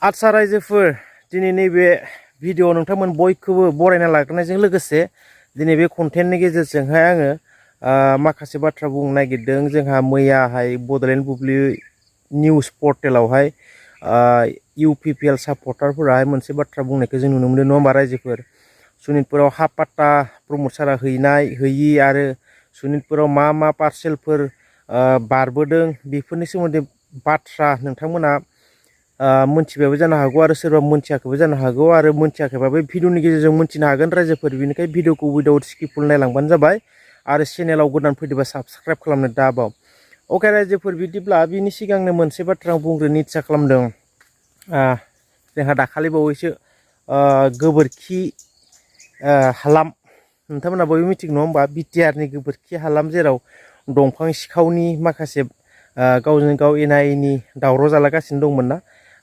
आदसा रायजोफोर दिनै नैबे भिडिअ नोंथांमोन बयखौबो बरायना लाग्रोनायजों लोगोसे दिनै बे कन्टेन्टनि गेजेरजोंहाय आङो माखासे बाथ्रा बुंनो नागिरदों। जोंहा मैयाहाय बड'लेण्ड बुब्लि निउस पर्टेलावहाय UPPL सापर्टारफोराहाय मोनसे बाथ्रा बुंनायखौ जों नुनो मोनदों, नङा होमबा रायजोफोर? सनितपुराव हा पाट्टा प्रमद सारा हैयि आरो सनितपुराव मा पार्सेलफोर बारबोदों बेफोरनि सोमोन्दै बाथ्रा नोंथांमोना मोनथिबायबो जानो हागौ आरो सोरबा मोनथियाखैबो जानो हागौ आरो मोनथियाखैबा बे भिडिअनि गेजेरजों मोनथिनो हागोन रायजोफोर। बेनिखायनो भिडिअखौ उइदाउट स्किपफुल नायलांबानो जाबाय आरो चेनेलाव गोदान फैदोंबा साबस्क्राइब खालामनो दाबाव। अके रायजोफोर, बिदिब्ला बिनि सिगांनो मोनसे बाथ्रा आं बुंग्रोनो इच्सा खालामदों। जोंहा दाखालि बावैसो गोबोरखि हालाम, नोंथांमोना बयबो मिथिगौ नङा होमबा? BTRनि गोबोरखि हालाम, जेराव दंफां सिखावनि माखासे गावजों गाव एना एनि दावराव जालागासिनो दंमोन ना,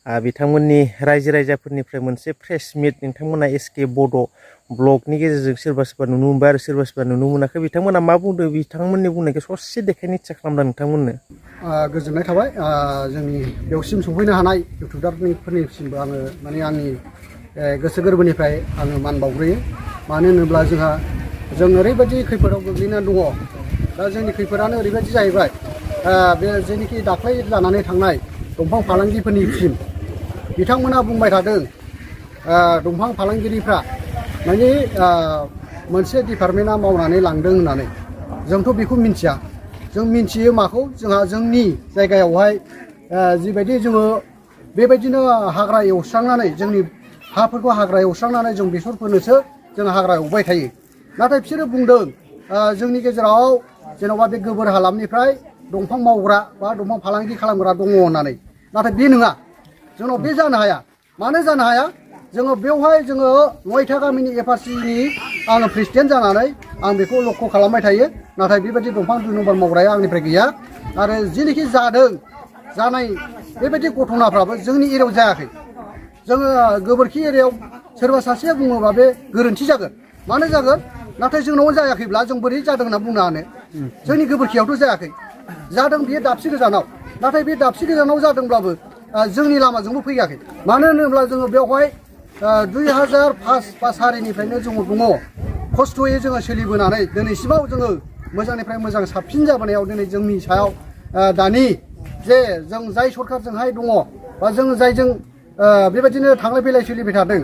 बिथांमोननि रायजो राजाफोरनिफ्राय मोनसे प्रेस मिट नोंथांमोना SK बड' ब्लगनि गेजेरजों सोरबा सोरबा नुनो मोनबाय आरो सोरबा सोरबा नुनो मोनाखै। बिथांमोना मा बुंदों, बिथांमोननि बुंनायखौ ससे देखायनो इच्सा खालामदों नोंथांमोननो। गोजोननाय थाबाय जोंनि बेयावसिम सफैनो हानाय इउटुबारफोरनिसिमबो आङो आंनि गोसो गोरबोनिफ्राय आङो मान बावग्रोयो। मानो होनोब्ला जों ओरैबायदि खैफोदाव गोग्लैना दङ। दा जोंनि खैफोदानो ओरैबायदि जाहैबाय, बे जेनोखि दाख्लै जानानै थांनाय दंफां फालांगिफोरनिसिम बिथांमोना बुंबाय थादों, दंफां फालांगिरिफ्रा मोनसे डिपार्टमेन्टआ मावनानै लांदों होननानै। जोंथ' बेखौ मिन्थिया। जों मिन्थियो माखौ? जोंहा जोंनि जायगायावहाय जिबायदि जोङो बेबायदिनो हाग्रा एवस्रांनानै, जोंनि हाफोरखौ हाग्रा एवस्रांनानै जों बेसर फोनोसो जों हाग्रा एवबाय थायो। नाथाय बिसोरो बुंदों जोंनि गेजेराव जेन'बा बे गोबोर हालामनिफ्राय दंफां मावग्रा बा दंफां फालांगि खालामग्रा दङ होननानै। नाथाय बे नङा। जोंनाव बे जानो हाया। मानो जानो हाया? जोङो बेवहाय नयथा गामिनि FRCनि आङो प्रेसिडेन्ट जानानै आं बेखौ लक्ष्य खालामबाय थायो। नाथाय बेबायदि दंफां 2 नम्बर मावग्राया आंनिफ्राय गैया। आरो जेनोखि जानाय बेबायदि घटनाफ्राबो जोंनि एरियायाव जायाखै। जोङो गोबोरखि एरियायाव सोरबा सासेया बुङोबा बे गोरोन्थि जागोन। मानो जागोन? नाथाय जोंनाव जायाखैब्ला जों बोरै जादों होनना बुंनो हानो? जोंनि गोबोरखियावथ' जायाखै। जादों बेयो दाबसे गोजानाव। नाथाय बे दाबसे गोजानाव जादोंब्लाबो जोंनि लामाजोंबो फैयाखै। मानो होनोब्ला जोङो बेवहाय 2005 बा 4निफ्रायनो जोङो दङ। खस्थ'यै जोङो सोलिबोनानै दिनैसिमाव जोङो मोजांनिफ्राय मोजां साबसिन जाबोनायाव दिनै जोंनि सायाव दानि जे जों जाय सरखारजोंहाय दङ, बा जों जायजों बेबायदिनो थांलाय फैलाय सोलिबाय थादों,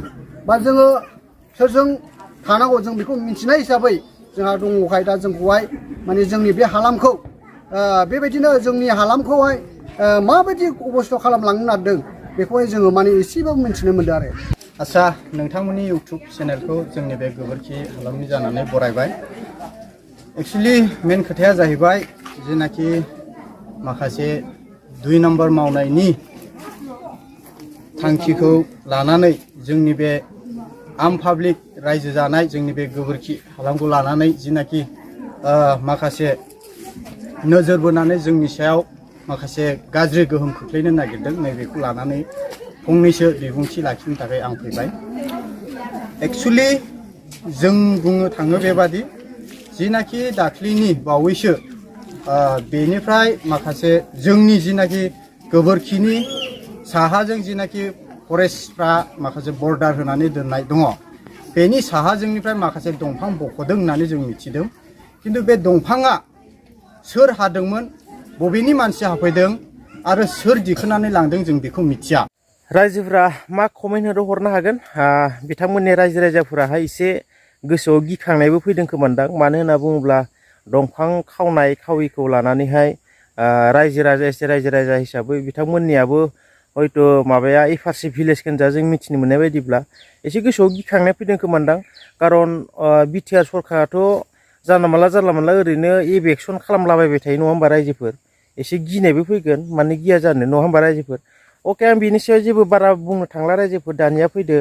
बा जोङो सोरजों थानांगौ जों बेखौ मिथिनाय हिसाबै जोंहा दङखाय दा जोंखौहाय जोंनि बे हालामखौ बेबायदिनो जोंनि हालामखौहाय माबायदि अबस्था खालामलांनो नागिरदों बेखौहाय जोङो एसेबाबो मिथिनो मोनदों आरो। आच्छा, नोंथांमोननि इउटुब चेनेलखौ जोंनि बे गोबोरखि हालामनि जानानै बरायबाय। एक्सुवेलि मेन खोथाया जाहैबाय, जेनाखि माखासे 2 नम्बर मावनायनि थांखिखौ लानानै जोंनि बे आम पाब्लिक रायजो जानाय जोंनि बे गोबोरखि हालामखौ लानानै जिनाखि माखासे नोजोर बोनानै जोंनि सायाव माखासे गाज्रि गोहोम खोख्लैनो नागिरदों, नैबेखौ लानानै फंनैसो बिबुंथि लाखिनो थाखाय आं फैबाय। एक्सुवेलि जों बुंनो थाङो बेबादि, जिनाखि दाख्लिनि बावैसो बेनिफ्राय माखासे जोंनि जिनाखि गोबोरखिनि साहाजों जिनाखि फरेस्टफ्रा माखासे बर्डार होनानै दोननाय दङ, बेनि साहाजोंनिफ्राय माखासे दंफां बख'दों होननानै जों मिथिदों। खिन्थु बे दंफाङा सोर हादोंमोन, बबेनि मानसि हाफैदों आरो सोर दिखोनानै लांदों जों बेखौ मिथिया। रायजोफोरा मा कमेन्ट होनो हरनो हागोन? बिथांमोननि रायजो राजाफोराहाय एसे गोसोआव गिखांनायबो फैदों खोमानदां। मानो होनना बुङोब्ला दंफां खावनाय खाविखौ लानानैहाय रायजो राजा हिसाबै बिथांमोननियाबो हयथ' माबाया FRC भिलेज गोनजा जों मिथिनो मोननाय बायदिब्ला एसे गोसोआव गिखांनाय फैदों खोमानदां। खारन BTR सरखाराथ' जानला मानला ओरैनो एभेक्सन खालामलाबायबाय थायो, नङा होमबा रायजोफोर? एसे गिनायबो फैगोन, मानो गिया जानो, नङा होमबा रायजोफोर? अके, आं बिनि सायाव जेबो बारा बुंनो थांला रायजोफोर। दानिया फैदो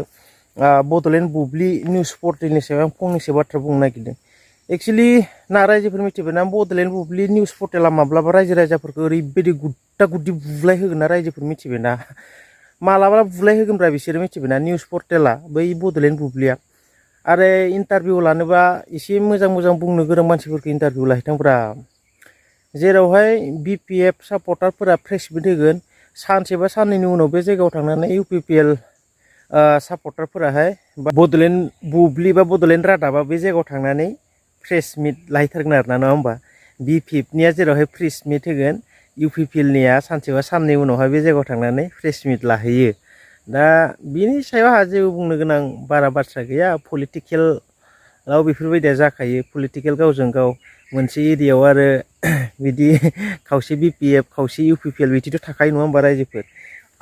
बड'लेण्ड बुब्लि निउस पर्टेलनि सायाव आं फंनैसो बाथ्रा बुंनो नागिरदों। एक्सुवेलि ना रायजोफोर मिथिबायना, बड'लेण्ड बुब्लि निउस पर्टेला माब्लाबा रायजो राजाफोरखौ ओरैबायदि गुद्दा गुद्दि बुलाय होगोन ना रायजोफोर, मिथिबायना? मालाबा बुलाय होगोनब्रा बिसोरो, मिथिबायना? निउस पर्टेला बै बड'लेण्ड बुब्लिया। आरो इन्टारभिउ लानोबा एसे मोजां बुंनो गोरों मानसिफोरखौ इन्टारभिउ लाहैथांब्रा। जेरावहाय BPF सापर्टारफोरा प्रेस मिट होगोन, सानसे बा साननैनि उनाव बे जायगायाव थांनानै UPPL सापर्टारफोराहाय बड'लेण्ड बुब्लि बा बड'लेण्ड रादाबा बे जायगायाव थांनानै प्रेस मिट लाहैथारगोन आरोना नङा होमबा B5निया जेरावहाय प्रेस मिट होगोन UPPLनिया सानसे बा साननै उनावहाय बे जायगायाव थांनानै प्रेस मिट लाहैयो दा बिनि सायाव आंहा जेबो बुंनो गोनां बारा बाथ्रा गैया पलिटिकेलाव बेफोरबायदिया जाखायो पलिटिकेल गावजों गाव मोनसे एरियायाव आरो बिदि खावसे BPF खावसे UPPL बिदिथ' थाखायो नङा होमबा रायजोफोर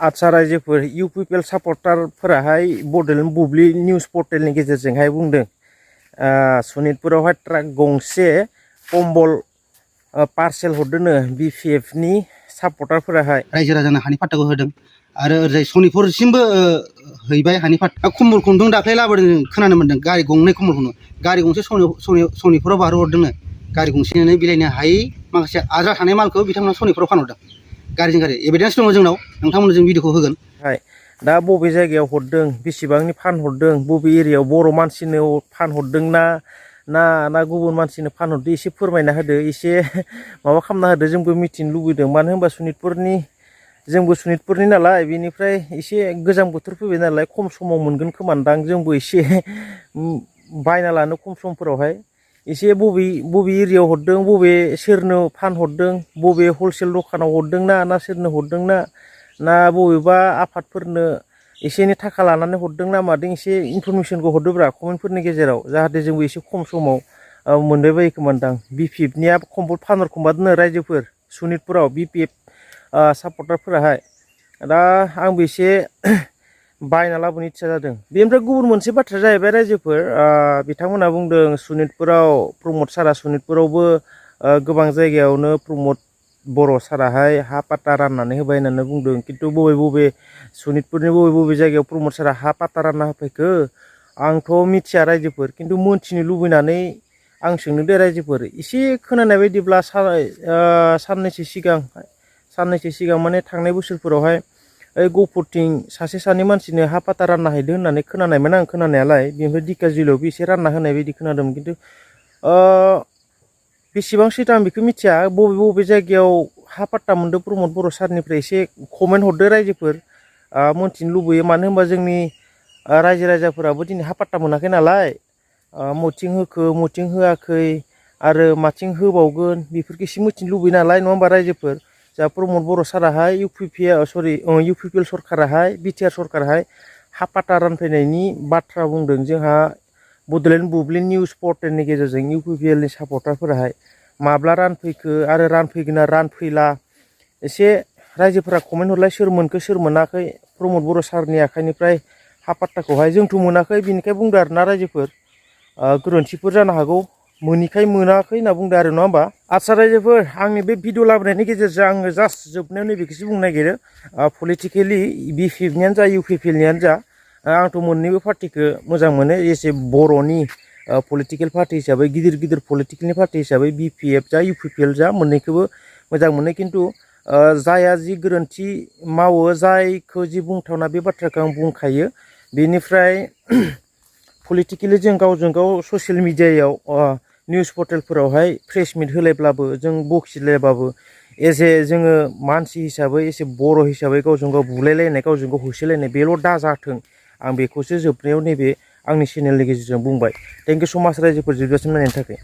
आदसा रायजोफोर UPPL सापर्टारफोराहाय बड'लेण्ड बुब्लि निउस पर्टेलनि गेजेरजोंहाय बुंदों सनितपुरावहाय ट्राक गंसे कम्बल पार्सेल हरदोंनो BPFनि सापर्टारफोराहाय रायजो राजानो हानि फाट्टाखौ होदों आरो ओरैजाय सनितपुरसिमबो हैबाय हानि फाट्टा कम्बल खुन्दुं दाख्लै लाबोदों खोनानो मोन्दों गारि गंनै कम्बल खुन्दुं गारि गंसे सनितपुराव बारहरदोंनो गारि गंसेनो बिलाइनो हायै माखासे आद्रा थानाय मालखौ बिथांमोना सनितपुराव फानहरदों गारिजों गारि एभिडेन्स दङ जोंनाव नोंथांमोननो जों भिडिअखौ होगोन दा बबे जायगायाव हरदों बेसेबांनि फानहरदों बबे एरियायाव बर' मानसिनो फानहरदों ना गुबुन मानसिनो फानहरदो एसे फोरमायना होदो एसे माबा खालामना होदो जोंबो मिथिनो लुबैदों मानो होनबा जोंबो सनितपुरनि नालाय बेनिफ्राय एसे गोजां बोथोर फैबाय नालाय खम समाव मोनगोन खोमान्दां जोंबो एसे बायना लानो खम समफोरावहाय एसे बबे एरियायाव हरदों बबे सोरनो फानहरदों बबे हलसेल दखानाव हरदों ना सोरनो हरदों ना बबेबा आफादफोरनो एसे एनै थाखा लानानै हरदों ना मादों एसे इनफरमेसनखौ हरदोब्रा कमेन्टफोरनि गेजेराव जाहाथे जोंबो एसे खम समाव मोनबाय बायो खोमान्दां B5निया कम्बल फानहरखोमादोंनो रायजोफोर सनितपुराव BPF सापर्टारफोराहाय दा आंबो एसे बायना लाबोनो इच्छा जादों बेनिफ्राय गुबुन मोनसे बाथ्रा जाहैबाय रायजोफोर बिथांमोनहा बुंदों सनितपुराव प्रमद सारा सनितपुरावबो गोबां जायगायावनो प्रमद बर' साराहाय हा पाट्टा राननानै होबाय होननानै बुंदों खिन्थु बबे सनितपुरनि बबे जायगायाव प्रमद सारा हा पाट्टा रानना होफैखो आंथ' मिथिया रायजोफोर खिन्थु मोनथिनो लुबैनानै आं सोंनो दे रायजोफोर एसे खोनानाय बायदिब्ला साननैसो सिगां माने थांनाय बोसोरफोरावहाय ओइ गहपुरथिं सासे सानै मानसिनो हा पाट्टा रानना हैदों होननानै खोनानायमोन आं खोनानायालाय बेनिफ्राय दिकाजिलियावबो एसे रानना होनाय बायदि खोनादोंमोन खिन्थु बेसेबां सैथो आं बेखौ मिथिया बबे जायगायाव हा पाट्टा मोनदों प्रमद बर' सारनिफ्राय एसे कमेन्ट हरदो रायजोफोर मोनथिनो लुबैयो मानो होनबा जोंनि रायजो राजाफोराबो दिनै हा पाट्टा मोनाखै नालाय मथिं होखो मथिं होआखै आरो माथिं होबावगोन बेफोरखौ एसे मिथिनो लुबैयो नालाय नङा होमबा रायजोफोर जा प्रमद बर' साराहाय UPPL सरकाराहाय BTR सरकाराहाय हा पाट्टा रानफैनायनि बाथ्रा बुंदों जोंहा बड'लेण्ड बुब्लि निउस पर्टेलनि गेजेरजों UPPLनि सापर्टारफोराहाय माब्ला रानफैखो आरो रानफैगोन रानफैला एसे रायजोफोरा कमेन्ट हरलाय सोर मोनखो सोर मोनाखै प्रमद बर' सारनि आखाइनिफ्राय हा पाट्टाखौहाय जोंथ' मोनाखै बिनिखाय बुंदों आरोना रायजोफोर गोरोन्थिफोर जानो हागौ मोनिखाय मोनाखै होनना बुंदों आरो नङा होमबा आदसा रायजोफोर आंनि बे भिडिअ लाबोनायनि गेजेरजों आङो जास्ट जोबनायाव नैबेखौसो बुंनो नागिरो पलिटिकेलि B5नियानो जा UPPLनियानो जा आंथ' मोननैबो पार्टिखौ मोजां मोनो एसे बर'नि पलिटिकेल पार्टि हिसाबै गिदिर पलिटिकेलनि पार्टि हिसाबै BPF जा UPPL जा मोननैखौबो मोजां मोनो खिन्थु जाया जि गोरोन्थि मावो जायखौ जि बुंथावना बे बाथ्राखौ आं बुंखायो बेनिफ्राय पलिटिकेलि जों गावजों गाव ससियेल मिडियायाव निउस पर्टेलफोरावहाय प्रेस मिट होलायब्लाबो जों बखिलायबाबो जोङो मानसि हिसाबै एसे बर' हिसाबै गावजों गाव बुलायलायनाय गावजों गाव होसोलायनाय बेल' दाजाथों आं बेखौसो जोबनायाव नैबे आंनि चेनेलनि गेजेरजों बुंबाय थेंक इउ सो माच रायजोफोर जोबजासिम नायनायनि थाखाय